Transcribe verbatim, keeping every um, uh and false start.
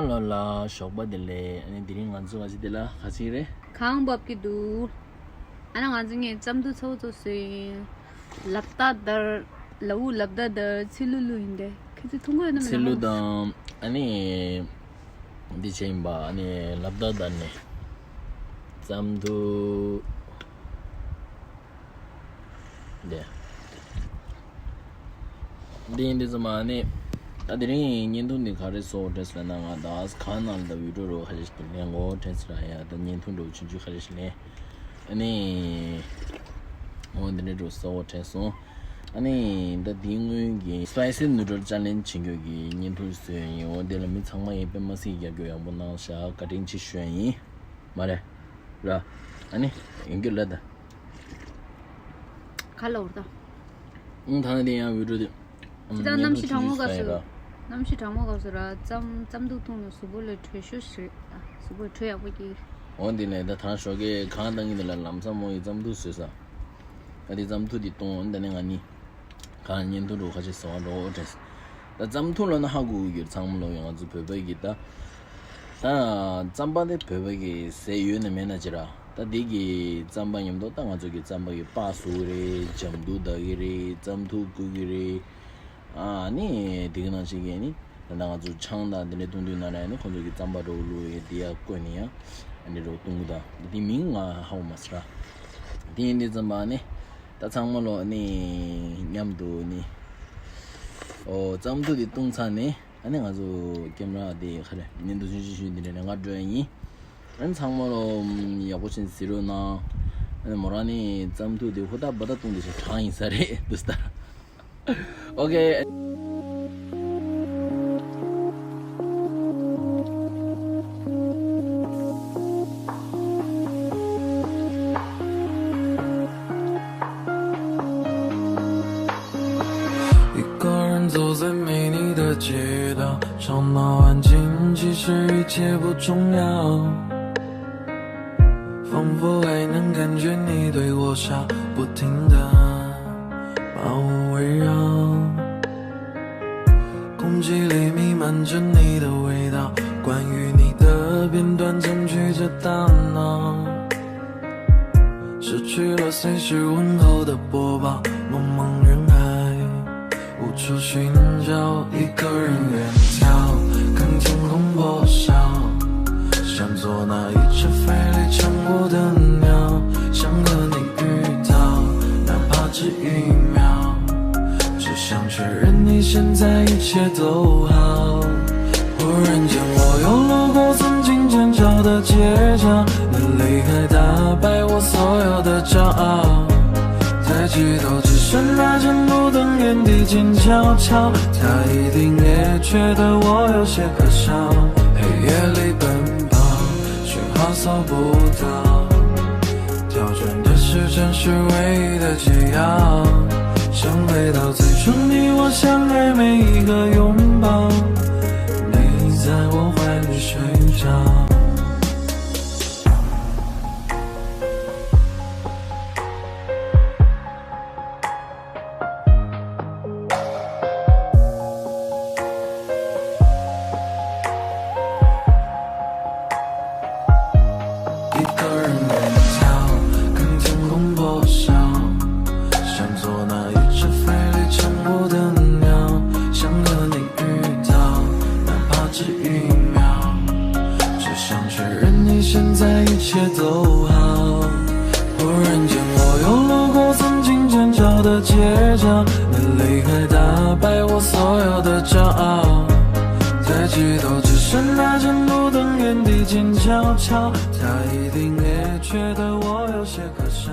ལོ་ལ་ཞོགས་པ་བདེ་ལེགས། ཨ་ནི་དེ་རིང་ང་ཚོ་ག་ཅི་དེ་ལ་ག་ཅི་རེད། གངས་བབས་ཀྱི་འདུག་ཨ་ན་ང་ཚོ་ངས་རྩམ་ཐུག་ཚ་བོ་ཚོ་བཟོས་ཡིན། ལབ་རྟ་དར། ལ་འུ་ལབ་རྟ་དར་ཚི་ལུ་ལུ་ཡིན་ཏེ། ཁྱེད་ཚོས་འཐུང་གི་ཡོད་ན་མེད་ན། ཚི་ལུ་དང་ཨ་ནི་འདི་བྱས་ཡིན་པ། ཨ་ནི་ལབ་རྟ་དར་ནས་རྩམ་ཐུག་འདི། འདི་ཡིན་འདི་ཚོ་མ་ནི། ད་དེ་རིང་བརྙན་ཐུང་འདི་ག་རེ་བཟོ་དྲན་སོང་ན། ང་ད་གང་ནང་ལ་ད་བི་ཌིའོ་རོ་ཁ་ཤས་ཤིག་ལེན་དགོས་དྲན་སོང་ར། ཡ་ད་བརྙན་ཐུང་འགྲོ་ཆུང་ཆུང་ཁ་ཤས་ཤིག་ལེན། ཨ་ནི་འོ་འདི་འདྲ་འགྲོ་བཟོ་དྲན་སོང་། ཨ་ནི་ད་དེའི་སྔོན་གྱི་སི་པའི་སི་ནུ་ཌལ་ཅེ་ལེན་ཇི་བྱེད་རྒྱུ་གི་བརྙན་ཐུང་བཟོས་ཡིན། འོ་འདི་ལ་མི་ཚང་མ་ཡིན་པས་མ་སྲིད་རྒྱབ་སྐྱོར་ཡག་པོ་གནང་ཤག་བཀའ་དྲིན་ཆེ་ཞུ་ཡ་ཡིན། མ་རེད། ར། ཨ་ནི་ཡོང་རྒྱུ་ལ་ད། ག་ལ་འོར་ད། ཨང་ཐང་དེ་ཡང་བི་ཌིའོ་དེ། ཅི་ད་གནམ་གཤིས་གྲང་མོ་སྐབས་སུ། གནམ་གཤིས་གྲང་མོ་སྐབས་སུ་ར་རྩམ་རྩམ་ཐུག་འཐུང་ན་གཟུགས་པོ་ལ་དྲོད་ཤོར་ཞིག་རེད། ད་གཟུགས་པོ་དྲོད་ཡག་པོ་སྐྱེ་གི། འོ་འདི་ལས་ད་ཐང་ཞོགས་ཀས་གང་བཏང་གི་འདི་ལ་ལམ་སང་མོ་ཡི་རྩམ་ཐུག་བཟོས་ས། ད་དེ་རྩམ་ཐུག་དེ་བཏུང་འོ་ད་ནི་ང་ནི། གང་བརྙན་ཐུང་འགྲོ་ཁ་ཤས་བཟོ་བ་འགྲོ་འོ་དྲན། ད་རྩམ་ཐུག་ལ་ན་ཧ་གོ་གི་ཡོད་ཚང་མ་ལོ་ཡང་ང་ཚོ་བོད་པ་གི་ད། ད་རྩམ་པ་དེ་བོད་པ་གི་ཟས་ཡོད་ན་མེད་ན་ཅི་ར། ད་དེ་གི་རྩམ་པ་མཉམ་དུ་ད་ང་ཚོ་གི་རྩམ་པ་གི་པགས་བཟོ་གི་རེད། འཇམ་དུ་ད་གི་རེད། རྩམ་ཐུག་བསྐོལ་གི་རེད། ཨ་ནི་དེ་གི་ནང་བཞིན་གི་ནི་ད་ང་ཚོ་ཆང་དང་དེ་འདྲ་བཏུང་དུས་ན་ལ་ནི་ཁོང་ཚོ་གི་རྩམ་པ་འགྲོ་ལུ་ཡོད་དེ་ཡ་བསྐོལ་ནི་ཡང་ཨ་ནི་འགྲོ་བཏུང་གི་ད་དེ་མིང་ང་ཧ་གོ་མ་སི་ར། དེ་ཡིན་དུས་ཙམ་པ་ནི་ད་ཚང་མ་ལོ་ནི་མཉམ་དུ་ནི་ཨོ་རྩམ་ཐུག་དེ་བཏུང་ཚར་ནི། ཨ་ནི་ང་ཚོ་ཀེམ་ར་དེ་ག་རེ་ནི་འདུག་ཆུང་ཆུང་ཆུང་དེ་འདྲ་ནས་ང་འགྲོ་ཡ་ཡིན། ཨ་ནི་ཚང་མ་ལོ་ཡག་པོ་ཞིག་གཟིགས་རོགས་གནང་། ཨ་ནི་མོ་རང་ནི་རྩམ་ཐུག་དེ་ཧུར་ཐག་འབད་ཐག་བཏུང་དེ་ཞིག་གྲང་ཡིན་ས་རེད་འདུག་ས། ཨོ་ཀེ།一个人走在没你的街道，吵闹安静，其实一切不重要。仿佛还能感觉你对我笑，不停的把我围绕。空气里弥漫着你的味道，关于你的片段占据着大脑。失去了随时问候的播报，茫茫人海，无处寻找，一个人远眺，看天空破晓，像做那一只飞离尘雾的鸟，想和你遇到，哪怕只一秒，只想确认你现在一切都好。忽然间，我又路过曾经尖叫的街角，你离开，打败我所有的骄傲。抬起头，只剩那盏路灯原地静悄悄，他一定也觉得我有些可笑。黑夜里奔跑，讯号搜不到，跳转的时间是唯一的解药。想回到最初你我相爱每一个拥抱，你在我怀里睡着。一个人远眺，看天空破晓，像做那一只飞离尘雾的鸟，想和你遇到，哪怕只一秒，只想确认你现在一切都好。忽然间，我又路过曾经尖叫的街角，你离开，打败我所有的骄傲。抬起头，只剩那盏路灯原地静悄悄，他一定也觉得我有些可笑。